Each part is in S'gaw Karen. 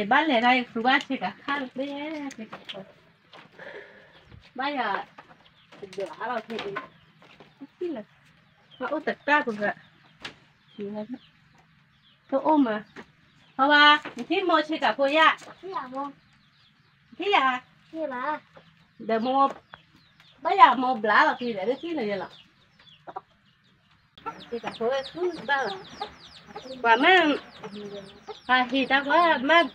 ယဘၣ်လဲၤဒၣ်ယသူဘၣ်ဆ့ကၤခါတဘ့ၣ်, ဘၣ်ယၤ, တဘျီအါလီၤခဲအံၤ, လၢ, မအိၣ်တကၢ်ပဂၤ, တအိၣ်မး, ဟဝါ, နထံၣ်မိၢ်ဆ့ကၤဖိယါ, ထံၣ်ယါ, ဒီးမိၢ်, ဘၣ်ယၤမိၢ်ဘျါလီၤက့ၤဒီး လၢထံၣ်လၢယလီၤ. ဆ့ကၤဖိဝဲခုဘၣ်လီၤ, ပှၤမ့ၢ်, ပဟ့ၣ်တၢ်ကွၢ်မး,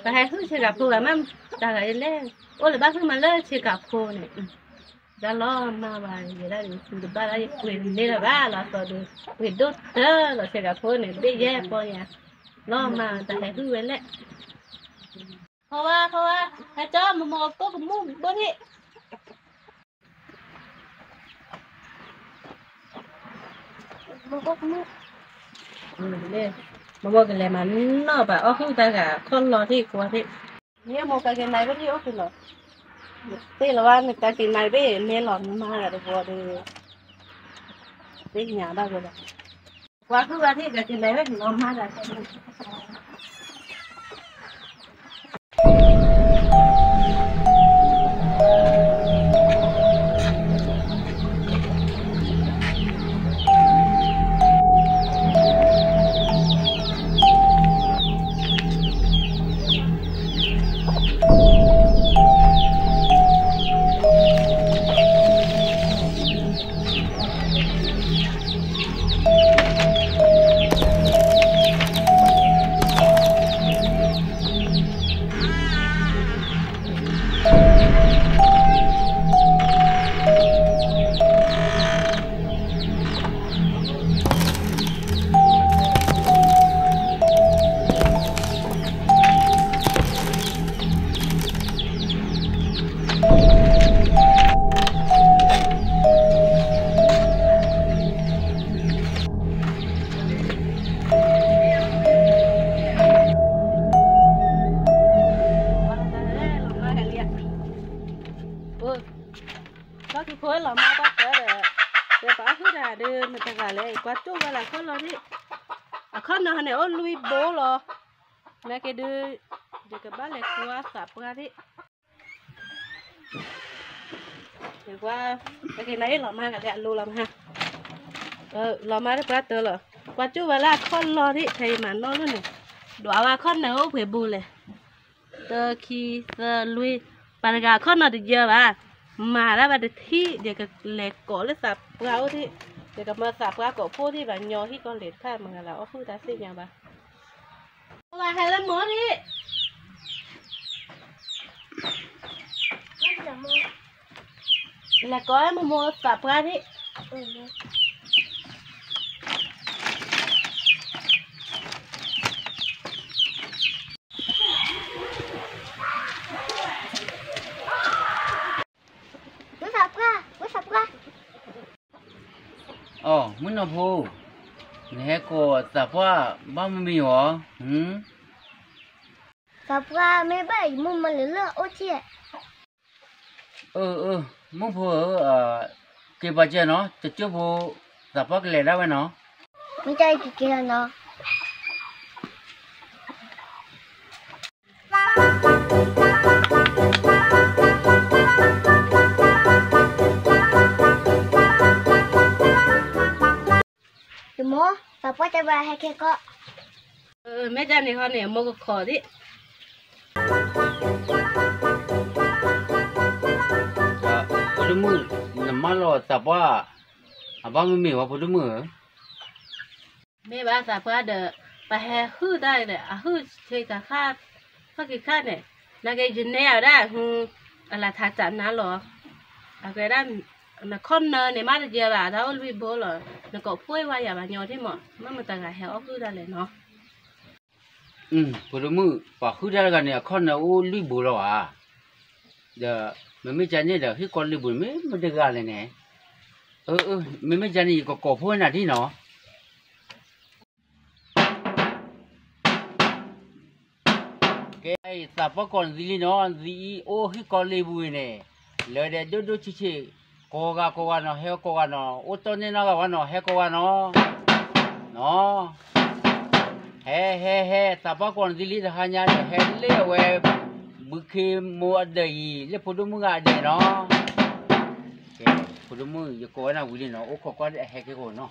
ပဟဲဟုၣ်ဆ့ကၤဖိဂၤမး, တၢ်ဂၤအံၤလဲၣ်, အိၣ်လၢဘၣ်ဟုၣ်မးလၢဆ့ကၤဖိန့ၣ်, တၢ်လီၤမၢ်ဝဲယဲဒၣ်န့ၣ် သူတဘၣ်ဒၣ်ယပှ့ၤန့ၢ်လၢၤဘၣ်လီၤသီဒီး ပှ့ၤဒိၣ်တၢ်လီၤဆ့ကၤဖိန့ၣ် ဘ့ၣ်ယဲၢ်ပီညါ, လီၤမၢ်တၢ်ဟဲဟုၣ်ဝဲလဲၣ်. ခီဝါ, ခီဝါ, ဟဲကၠီ မမိၢ်ကိၣ်ကမူၣ်ဘိန့ၣ်, မမိၢ်ကိၣ်ကမူၣ်, မမိၢ်ကလဲၤမၤနီၣ်ဘၣ်အီၣ်ဟုၣ်တၢ်ဂၤခီၣ်လီၤထံၣ်ကွၢ်ထံၣ်, မ့ၢ်မိၢ်ကက့ၤနၤဝဲဒၣ်အိၣ်က့ၤလီၤ, သ့ၣ်လီၤဝဲနကက့ၤနၤဘ့ၣ် မ့ၢ်လီၤမၢ်ဂၤတဝီဒီး, သ့ၣ်ညါဘၣ်ဝဲလီၤ. ကွၢ်ဟုၣ်ဝဲထံၣ်ကက့ၤလဲၤဝဲလီၤမၢ်ဂၤ, ဘၣ်က့ၤဖိလီၤမၢ်ဘၣ်ဃီဒီး, ဒီးပှၤဟုၣ်တၢ်ဒီး မတၤတဂၤလဲၣ် ကွၢ်ကၠိၣ်ဝဲလၢခီၣ်လီၤဒၣ်, အခီၣ်နၢ်န့ၣ်အိၣ်လွံၢ်ဘိလီၤ, နာ်က့ဒုး, ယကဘၣ်လဲၤကွၢ်သးပှၢ်ဒၣ် ကွၢ်, ပက့ၤနၤအ့ၣ်လီၤမၢ်ကလဲၣ်အလိၤလီၤမၢ်, လီၤမၢ်တပှၢ်တၢၢ်လီၤ, ကွၢ်ကၠိၣ်ဝဲလၢအခီၣ်လီၤဒၣ် ဖဲယမၤနီၣ်လၢန့ၣ်, ဒွးဝဲအခီၣ်နၢ်အိၣ်ပှဲၤဘိလဲၣ်, တၢ ခံ သၢ လွံၢ်, ပှၤတဂၤအခီၣ်နၢ်တယၢဘၣ်, မၤတၢ်ဘၣ်တထံၣ် ယကလဲၤကိးလၢသးပှၢ်အိၣ်ဒၣ်, ယကမၤသးပှၢ်ကိးဖိဒၣ်ဘၣ်ညီဟံၣ်ကီၢ်လဲၤတဖၣ်မတၤဂၤလၢအီၣ်ဟုၣ်တၢ်သ့ၣ်ညါဘၣ် ဟဲလၢမိၢ်ဒၣ်, လဲၤကိးမိၢ်မိၢ်သးပှၢ်ဒၣ်, ဝဲသးပှၢ်, ဝဲသးပှၢ်, အိ မုၣ်နီၢ်ဖိ, နဟဲကိးသးပှၢ်ဘၣ်မ့ၢ်မ့ၢ်အီၤ, သးပှၢ်မ့ၢ်ဘၣ်အံၤ မိၢ်မၤလၢာ်လၢအအိၣ်ကဲ, အၢ အၢ မုၣ်ဖိဧၢ, က့ၤပာ်စၢၤနီၤ ကၠိဖိ, သးပှၢ်ကလဲၤဒၣ်ဝဲနီၤ, မ့ၢ်တၢ်အံၤကကဲလီၤနီၤ ယမိၢ်, သးပှၢ်တဲဘၣ်ဟဲခဲကီၢ်, မ့ၢ်တၢ်န့ၣ်ဃီန့ၣ် မိၢ်ကခိးဒၣ်, ဖိဒိၣ်မုၣ်, နမၢလီၤသးပှၢ်, အဘၣ်မ့ၢ်မ့ၢ်ဝဲဖိဒိၣ်မုၣ်ဧၢ, မ့ၢ်ဘၣ်သးပှၢ်ဒီး, ပဟဲဟုၣ်တၢ်ဒီး အဟုၣ်ဆ့ကၤခါ, ခီၣ်ခံခါန့ၣ်, နာ်က့ယနဲၣ်အီၤဒၣ်ဟု, အလၢထးစးနါလီၤ, အကဲဒၣ်, နခီၣ်နၢၤန့ၣ်မးတယၢဘၣ် တၢ်အိၣ်လွံၢ်ဘိလီၤ, နကိးဖိဝဲယၤဘၣ်ညီဒၣ်မး မ့ၢ်မတၤဂၤဟဲအီၣ်ဟုၣ်တၢ်လဲၣ်နီၤ ဖိဒိၣ်မုၣ်, ပှၤဟုၣ်တၢ်တဂၤန့ၣ် အခီၣ်နၢၤအိၣ်လွံၢ်ဘိလီၤဧါ, ဒီး, မ့မ့ၢ်ကန့ၣ်ဒီး ဟ့ၣ်ကီးလွံၢ်ဘိန့ၣ် မ့ၢ်မတၤတဂၤလဲၣ်န့ၣ်, အၢ အၢ မ့မ့ၢ်ကန့ၣ် ယကကိးဖိနၤဒ်နီၤ ကဲ သးပှၢ်ကိးနသံလံနီၤ, နသံအံၤအိၣ်ဟံၣ်ကီးလ့ပူၤအံၤန့ၣ်, လၢဒဲးဒိၣ်ဒိၣ်ဆံးဆံး, ကိးဂၤကိးဂၤနီၤ, ဟဲကိးဂၤနီၤ, အိၣ်တီၢ်န့ၢ်နီၢ်ဂၤဝဲနီၤ, ဟဲကိးဂၤနီၤ, နီၤ, ဟဲ ဟဲ ဟဲ သးပှၢ်ကိးနသံလံတဟါညါန့ၣ်, ဟဲလၢအဝဲ ဘုခ့မိၢ်အဒၢးအံၤ လၢဖိဒိၣ်မုၣ်ဂၤအဒဲးနီၤ, ကဲ ဖိဒိၣ်မုၣ် ယကိးဝဲနၤဝံၤလံနီၤ, အိၣ်ခိးကွၢ်အဟဲက့ၤကိးနီၤ.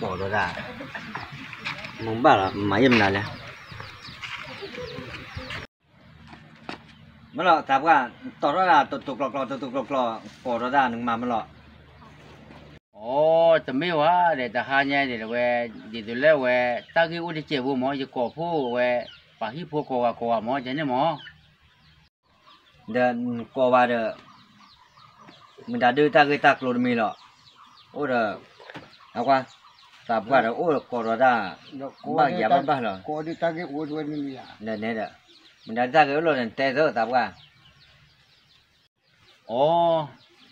ကိးဒီးဒၣ်, မ့ၢ်ဘၣ်လီၤ မၤယဲၢ်မနုၤလဲၣ်, မ့ၢ်လီၤ သးပှၢ်, တီၤထီၣ်ဒၣ် တိၤတိၤကျီၤကျီၤ တိၤတိၤကျီၤကျီၤ, ကိးဒီးဒၣ် နကမၤမ့ၢ်လီၤ. အိ တမ့ၢ်ဝဲဒီး တဟါညါန့ၣ်ဝဲ, ဒ်သိးလၢဝဲ တၢ်ဂ့ၢ်အိၣ်တစဲးဖိမၢ်, ယကိးဖှိၣ်ဝဲ ပှၤဟံၣ်ဖိကိးဂၤကိးဂၤမၢ်, ယန့ၣ်မၢ်, ဒီးနကိးဘၣ်ဒီး, မတၤဒုးတၢ်ဂ့ၢ်တၢ်ကျိၤတမံၤလီၤ, အိၣ်ဒီး, အကွၢ်, သးပှၢ်ဒီးအိၣ်ဒီးကိးဒီးတၢ်, ဘၣ်ယၤဘၣ်ဘၣ်လီၤ, ဒီးန့ၣ်ဒီး, မတၤဒုးတၢ်ဂ့ၢ်အိၣ်လီၤန့ၣ် တဲသၢသးပှၢ် အိ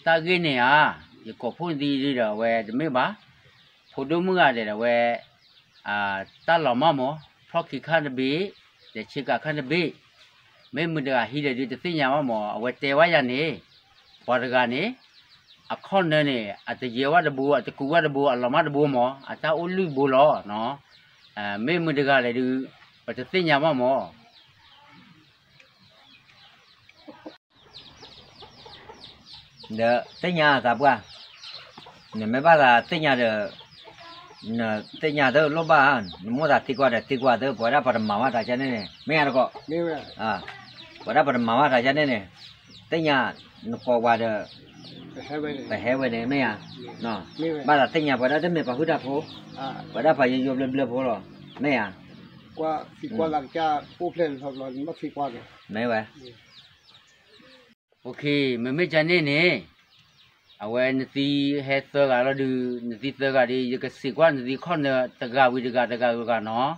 တၢ်ဂ့ၢ်န့ၣ်ဧါ, ယကိးဖှိၣ်နသံဒီး အဝဲတမ့ၢ်ဘၣ်, ဖိဒိၣ်မုၣ်ဂၤဒဲးဒီးဝဲ, တၢ်လီၤမၢ်မၢ်, ဖျီၣ်ခံခါတဘ့ၣ်, ဒီးဆ့ကၤခါတဘ့ၣ်, မ့ၢ်မုၢ်တဂၤဟံးဒီးဒုးတသ့ၣ်ညါဘၣ်မၢ်, အဝဲတဲဝဲယၤန့ၣ်, ပှၤတဂၤန့ၣ်, အခီၣ်နၢၤန့ၣ် အတယဲၢ်ဝဲတဘိ အတကူးဝဲတဘိ အလီၤမၢ်တဘိမၢ်, အတၢ်အိၣ်လုၢ်ဘိလီၤ, မ့ၢ်မုၢ်တဂၤလဲၣ်ဒုး, ပတသ့ၣ်ညါဘၣ်မၢ်. ဒီးသ့ၣ်ညါသးပှၢ်, နမ့ၢ်ဘၣ်သးသ့ၣ်ညါဒီး, နသ့ၣ်ညါသၢလိၣ်ဘၣ်, နမိၣ်သးသံကွၢ်ဒီးသံကွၢ်သၢ ပဝဲဒၣ်ပှၤတမၤဘၣ်တၢ်ကန့ၣ်န့ၣ် မ့ၢ်ဧါတကိး, ပဝဲဒၣ်ပှၤတမၤဘၣ်တၢ်ကန့ၣ်န့ၣ်, သ့ၣ်ညါ, နကိးဝဲဒီး, ပဟဲဝဲန့ၣ် မ့ၢ်ဧါ, ဘၣ်သးသ့ၣ်ညါပဝဲဒၣ်တမ့ၢ်ပှၤဟုၣ်တၢ်ဖိ, ပဝဲဒၣ်ပှၤယိယိဘျၢဘျၢဖိလီၤ, မ့ၢ်ဧါ, မ့ၢ်ဝဲ မ့မ့ၢ်ကန့ၣ်န့ၣ်, အဝဲနသံဟဲသၢဂၤလီၤဒုး, နသံသၢဂၤဒီး ယကစံးကွၢ်နသံခီၣ်နၢၤတဂၤဝံၤတဂၤ တဂၤဝံၤတဂၤနီၤ.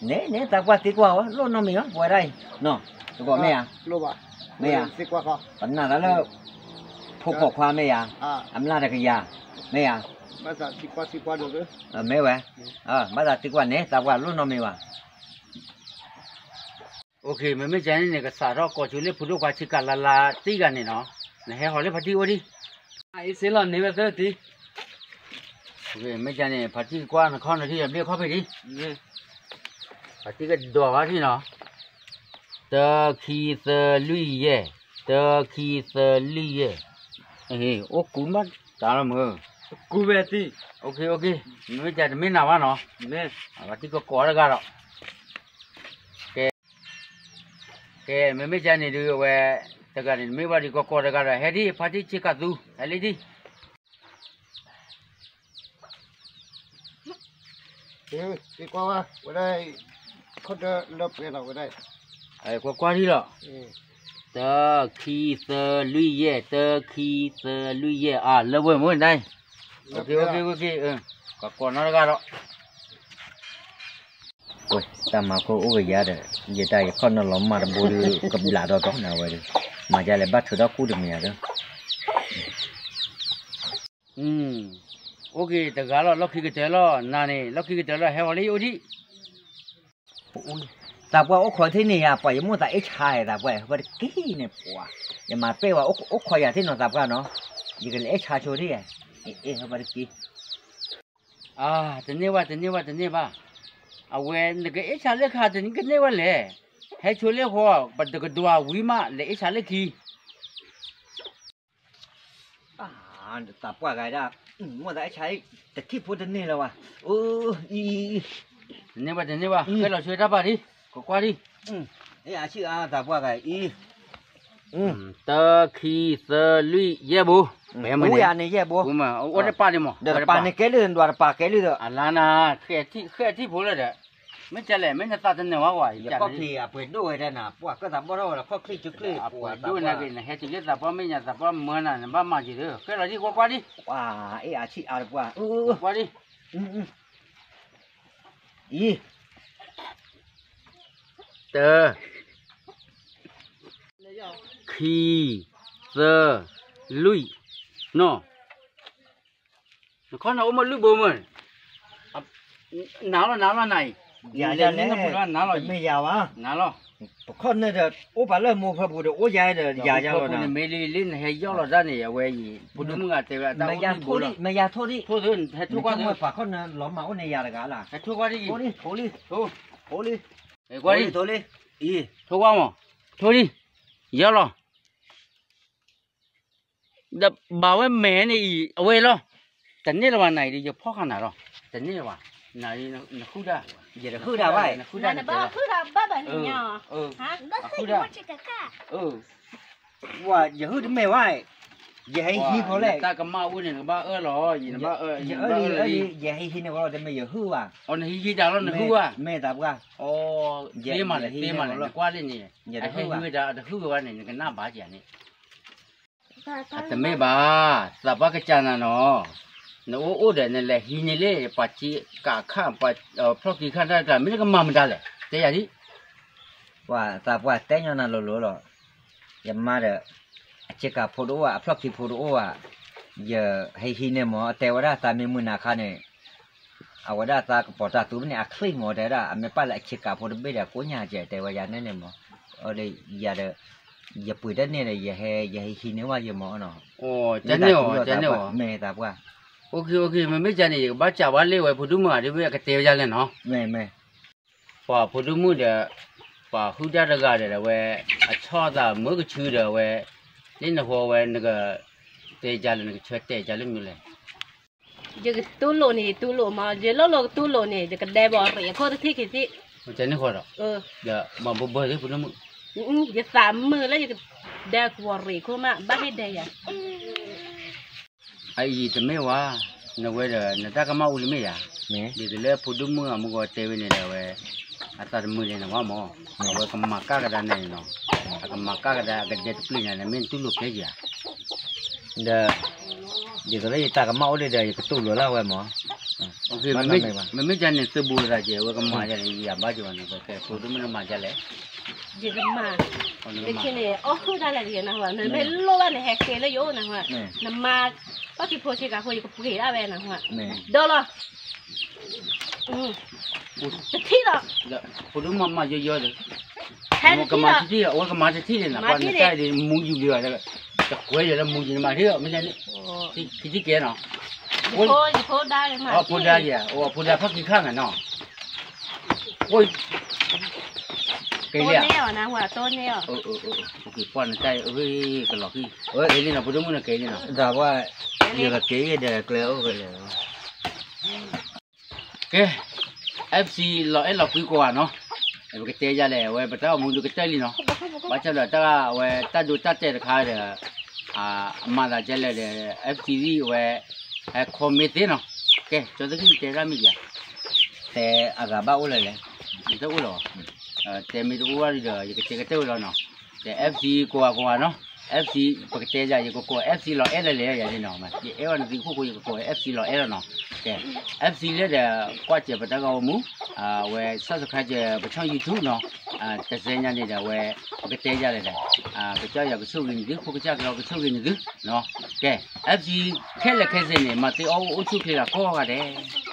န့ၣ်န့ၣ် သးပှၢ်သံကွၢ်ဝဲ လိၣ်နီတမံၤဘၣ် ပဝဲဒၣ်အံၤ, တကိးမ့ၢ်ဧါ, မ့ၢ်ဧါ, ပနာ်သးလၢ ဖိပိာ်ခွါမ့ၢ်ဧါ, အမျၢ်တကယၤ, မ့ၢ်ဧါ, မ့ၢ်ဝဲ, ဘၣ်သးသံကွၢ်န့ၣ် သးပှၢ်လိၣ်နီတမံၤဘၣ်. မ့မ့ၢ်ကန့ၣ်န့ၣ် ကစးထီၣ်ကိးဆိလၢဖိဒိၣ်ခွါ ဆ့ကၤလါလါတံၢ်ဂၤန့ၣ်နီၤ, နဟဲဟီၣ်လၢဖါတံၢ်အိၣ်ဒံး, အ့ၣ်စ့လီၤန့ၢ်ဝဲသၢတံၢ်, မ့ၢ်ကန့ၣ် ဖါတံၢ်ကွၢ်နခီၣ်နၢၤထံၣ် ယဘျ့ခီၣ်ဖံးဒံး, ဖါတံၢ်ကဒိးဘၣ်ထံၣ်နီၤ, တၢ ခံ သၢ လွံၢ် ယဲၢ်, တၢ ခံ သၢ လွံၢ် ယဲၢ်, အိၣ်ကူမးတၢ်လီၤမုၢ်, ကူဝဲတံၢ်, မ့မ့ၢ်ကတမ့ၢ်နၤဘၣ်နီၤ, ဖါတံၢ်ကကိးတဂၤဒီး ကဲ, မ့မ့ၢ်ကန့ၣ်ဒုးအဝဲ, တဂၤန့ၣ် တမ့ၢ်ဘၣ်ဒုးကကိးတဂၤဒီး ဟဲဒံး ဖါတံၢ်ဆ့ကၤသူ, ဟဲလံဒံး, သံကွၢ်ဝဲ, ဝဲဒၣ်, ခီၣ်တၢၢ်လၢပှဲၤလီၤဝဲဒၣ်, ကွၢ်ကွၢ်ထံၣ်လီၤ, တၢ ခံ သၢ လွံၢ် ယဲၢ်, တၢ ခံ သၢ လွံၢ် ယဲၢ်, အါ လၢဝဲမ့ၢ်ဒၣ်, ကကိးနီတဂၤဒီး တၢ်မၤခိၣ်အိၣ်ကယၤဒီး, ယတၢ်ယခီၣ်နၢၤလီၤမၢ်တဘိဒီး ကဘျးဒီးတီနၤဝဲဒီး, မၤဒ်လဲၣ်ဘၣ်ထုးထီၣ်ကူၣ်တမံၤဧါဒီး, အိၣ်က့ၤတဂၤလီၤ လီၢ်ခံကတၢၢ်လီၤ နၤန့ၣ် လီၢ်ခံကတၢၢ်လီၤ ဟဲဝဲလၢယအိၣ်ဒံး, သးပှၢ်အိၣ်ခိးထံၣ်န့ၣ်ယၤ ပှၤယမိၣ်သးအဲၣ်ဆါသးပှၢ် ဟဲဝဲတက့ၢ်န့ၣ်ပှၤ, ယမၤပဲၢ်ဝဲအိၣ်ခိးယၤထံၣ်နီၤသးပှၢ်နီၤ, ယကလဲၤအဲၣ်ဆါဆိထံၣ်, အဲၣ်ဟဲဝဲတက့ၢ် အါ, တန့ၢ်ဘၣ် တန့ၢ်ဘၣ် တန့ၢ်ဘၣ်, အဝဲနကအဲၣ်ဆါလၢခါ တနံၤကန့ၢ်ဝဲလဲၣ်, ဟဲဆိလၢဃီ ပတကဒွးဝံၤမး လဲၤအဲၣ်ဆါလၢခံ, သးပှၢ်ဂၤဒၣ်, မိၣ်သးအဲၣ်ဆါ, တထံၣ်ဖိတန့ၢ်လၢၤဘၣ်, အံၤ, တန့ၢ်ဘၣ် တန့ၢ်ဘၣ် ဃဲလီၤဆှၢတၢ်ဘၣ်ဒံး, ကကွၢ်ဒံး, အါဆံၣ်အါသးပှၢ်ဂၤအံၤ တၢ ခံ သၢ လွံၢ် ယဲၢ်ဘိ, ယဲၢ်ဘိ, အိၣ်တပာ်န့ၣ်မး, တပာ်န့ၣ်ကဲလၢနဒွးတပာ်ကဲလၢ, အလါနၤ, ဃဲထံၣ်ဖိလၢဒီး, မ့ၢ်ကလဲၣ် မ့ၢ်နသးတနၢၤဝဲဝဲ, ယခီၣ်ချ့အပှ့ၤဒိၣ်ဝဲဒၣ်နၤ ပှၤကၢသးဘီၣ်ထီၣ်ဝဲဒီးခီၣ်ချ့ကချ့, အပှ့ၤဒိၣ်နၤက့ၤနဟဲတုၤလၢသးပှၢ်မဲာ်ညါ သးပှၢ်မၢနၤ နဘၣ်မၤက့ၤဒီး ဃဲလီၤဒံး ကွၢ်ကွၢ်ဒံး, အါအံၤအါဆံၣ်အါတပှၢ်, ကွၢ်ဒံး, အံၤ တၢ, ခံ, သၢ, လွံၢ်, နီၢ်, နခီနအိၣ်မ့ၢ်လွံၢ်ဘိမ့ၢ်, နၤလီၤ နၤလီၤ နၤအံၤ, နၤလီၤ, မ့ၢ်ယၤဘၣ်, နၤလီၤ, ပခီၣ်နၢၣ်ဒီး အိၣ်ပာ်လၢမိၢ်ဖၢပူၤဒီး အိၣ်ယၤဒီး ယၤယၤလီၤ, နမ့ၢ်လံလံ နဟဲယီၢ်လီၤဒၣ်န့ၣ် အဝဲအံၤ ဖိဒိၣ်မုၣ်ဂၤတဲဝဲအတၢ်အိၣ်လွံၢ်ဘိလီၤ, မ့ၢ်ယၤထိၣ်ဒံး, ထိၣ်သ့ ဟဲထိၣ်ကွၢ်သ့, ပှၤခီၣ်နၢၣ်လီၤမၤအိၣ်န့ၣ်ယၤတဂၤလၢ်, ဟဲထိၣ်ကွၢ်ဒံး, ထိၣ်လံ, ထိၣ်လံ, ထိၣ်လံ, ထိၣ်လံ, အံၤ, ထိၣ်ကွၢ်မး, ထိၣ်လံ, ယီၢ်လီၤ ဒီးဘၣ်ဝဲမဲာ်န့ၣ်အံၤ အဝဲလီၤ, တန့ၢ်လၢၤဘၣ်နၤအံၤဒီး ယဖီၣ်ဃာ်နၤလီၤ, တန့ၢ်လၢၤဘၣ်, နဃုဒၣ်, ယတဃုဒၣ်ဘၣ်, နဃုဒၣ်, ဘၣ်ဘၣ်န့ၣ်ညါ, ယဃုဒၣ်, ယဟ့ၣ်တမ့ၢ်ဝဲ, ယဟဲဟံးဖိလဲၣ်, တၢ်ကမၣ်အိၣ်န့ၣ် နကဘၣ်အၢၣ်လီၤ, ယအၢၣ်လီၤ, ယဟဲဟံးန့ၢ်ဖိလီၤ တမ့ၢ်ယဟုၣ်ဘၣ်, နဟံးဟံးတၢ်လီၤ နဟုၣ်ဘၣ်, မ့ၢ်တၢ်ပှၢ်, သ့မးလဲၣ် သ့မးလဲၣ် နကွၢ်လံန့ၣ်, အဟဲဟံးဝဲဒၣ် အတဟုၣ်ဝဲဘၣ်န့ၣ် နကနၣ်ဘၣ်ကန့ၣ် အတမ့ၢ်ဘၣ်, သးပှၢ်ကစၢ်နၤနီၤ, နအိၣ်အိၣ်ဒီး နလဲၤဟံးန့ၢ်လံ ပှၤစ့ကၤခၣ် ပှၤဖျီၣ်ခံခၣ်တၢ်တကျါ မ့ၢ်နကမၤမတၤလဲၣ် တဲယၤဒ်, ပှၤသးပှၢ်တဲညီနၤလိၤလိၤလီၤ, ယမါဒီး အစ့ကၤဖိတအိၣ်ဘၣ် အဖျီၣ်ခံဖိတအိၣ်ဘၣ်, ယဟဲဟံးန့ၢ်မး တဲဝဲဒၣ်သးမ့ၢ်မုၢ်နၤခါန့ၣ် အဝဲဒၣ်သးကပီၤတၢ်သူမ့ၢ်န့ၣ် အချံၣ်မး တဲဝဲဒၣ် အမ့ၢ်ပာ်လၢအစ့ကၤဖိတဘ့ၣ်ဒီး ကိးညါကဲ တဲဝဲယၤန့ၣ်န့ၣ်မး, ယၤဒီး ယပှ့ၤတန့ၢ်ဒီး ယဟဲဟံးန့ၢ်ဝဲယမးနီၤ, မ့ၢ်သးပှၢ်, မ့ၢ်မ့ၢ်ကန့ၣ် ယကဘၣ်စံးဘၣ်လၢဝဲဖိဒိၣ်မုၣ်ဂၤဒ်မ့ၢ်အကတဲဝဲဒ်လဲၣ်နီၤ, မ့ၢ်မ့ၢ် ပှၤဖိဒိၣ်မုၣ်ဒီး ပှၤဟုၣ်တၢ်တဂၤဒီး အဝဲ အဆီၣ်သးမုာ်ကဆူဒီး အဝဲ လၢနဟိဝဲ နက တဲယၤလဲၣ် နကဆၢတဲာ်ယၤလၢမနုၤလဲၣ်, ယကတူၢ်လိာ်န့ၣ် ယတူၢ်လိာ်မး ယလိၣ်လိာ်ကတူၢ်လိာ်န့ၣ် ယကဒဲဘီၤရံၣ်အခိၣ်တထံၣ်ခံထံၣ်, ဒီးမၤဘၢဘၢသ့ဖိဒိၣ်မုၣ်, ယသးမုာ်လၢယကဒဲကဝီၤရံၣ်အခိၣ်မး ဘၣ်ဟ့ၣ်ဒဲယၤ အအံၤတမ့ၢ်ဝဲ, နဝဲဒီး နတၢ်ကမၣ်အိၣ်လံမ့ၢ်ယၤ, ဒ်သိးလၢဖိဒိၣ်မုၣ်အမုၢ်ဂီၤတဲဝဲန့ၣ်ဒီး အဝဲ အသးတမုာ်န့ၣ်နဝဲမး, အဝဲကမၤကၣ်ကဒါန့ၣ်နီၤ, အကမၤကၣ်ကဒါ အကဒဲတပျုာ်ညါန့ၣ် မ့ၢ်နတူၢ်လိာ်ကဲယၤ, ဒီး ဒ်သိးလၢယတၢ်ကမၣ်အိၣ်လံဒီး ယကတူၢ်လိာ်လၢဝဲမး, မ့မ့ၢ်ယၤန့ၣ် သုးဘူးသးကဲ အဝဲကမၤယၤန့ၣ် ယၤဘၣ်က့ၤဘၣ်န့ၣ် ဖိဒိၣ်မုၣ်နမၤဒ်လဲၣ် ယကမၤ, ယကန့ၣ် အီၣ်ဟုၣ်ဒၣ်လဲာ်ယၤနဟူ, နမ့ၢ်လိၣ်ဘၣ်န့ၣ် ဟဲက့ၤလၢယအိၣ်နဟူ, နမၤ ပှၤကံဖိဆ့ကၤဖိ ယကပှ့ၤဒၣ်ဝဲနဟူ, ဒီးလီၤ, တထံၣ်လီၤ, ဖိဒိၣ်မုၣ်မၤယီယီဒီး, ဟဲတထံၣ်လီၤ, အဝဲကမၤတထံၣ်န့ၣ် နပှၤနတၢ်ဒ်မူယူၤလံဘၣ်, တကွဲးယၤလၢမူယူၤန့ၣ်မး ထံၣ်မ့ၢ်န့ၣ်, ထံၣ်ကဲနီၤ, ဖိဒါယၤ, ဖိဒါဖီၣ်ခံခါမးနီၤ, ကဲလံ, ပှၤနတၢ်အဂ့ၢ်ကလီၤဃံ, ကဲလံနီၤ ဖိဒိၣ်မုၣ်န့ၣ်ကဲလံနီၤ, ယကက့ၤဒီးကျဲအိၣ်ဖဲလဲၣ်, ကဲ, FC လီၤအဲၣ်လီၤကွံကိးဂၤနီၤ, ပကတဲယၤလဲၣ် အဝဲပတၢ်အိၣ်မူဒုးကတၢၢ်လံနီၤ, ဘၣ်ဆၣ်ဒီးတၢ်အဝဲတၢ်ဒိတၢ်တဲာ်တခါဒီး အမၤသးဒ်လဲၣ်ဒီး FC အဝဲ ဟဲ comment သ့နီၤ, ကဲ ကၠီသခံ တဲတၢ်မ့ၢ်ဧါ, တဲအဂၤဘၣ်အိၣ်လၢၤလဲၣ်, တအိၣ်လၢၤ, တဲမ့ၢ်တအိၣ်ဘၣ်ဒီး ယကတဲကတၢၢ်ဝဲလီၤနီၤ, ကဲ FC ကိးဂၤကိးဂၤနီၤ, FC ပကတဲယၤ ယကကိး FC လီၤအဲၣ်လၢၤလဲၣ် ယၤန့ၣ်နီၤ, ယအဲၣ်ဝဲနသုခိၣ်ဃိ ယကကိး FC လီၤအဲၣ်လီၤနီၤ, ကဲ FC လၢဒီး ကွၢ်စၢၤပတၢ်ဂီၤမူ အဝဲ subscribe စၢၤပဆီၣ် YouTube နီၤ, တစဲညါန့ၣ်ဒီးအဝဲ ပကတဲယၤလဲၣ်ဒီး ကစၢ်ယွၤကဆိၣ်ဂ့ၤနသု ဖိကစၢ်ကလီကဆိၣ်ဂ့ၤနသုနီၤ, ကဲ FC ခဲလၢာ်ခဲဆ့န့ၣ် မၤသ့အီၣ်အိၣ်ဆူၣ်ချ့လၢကိးဂၤဒဲး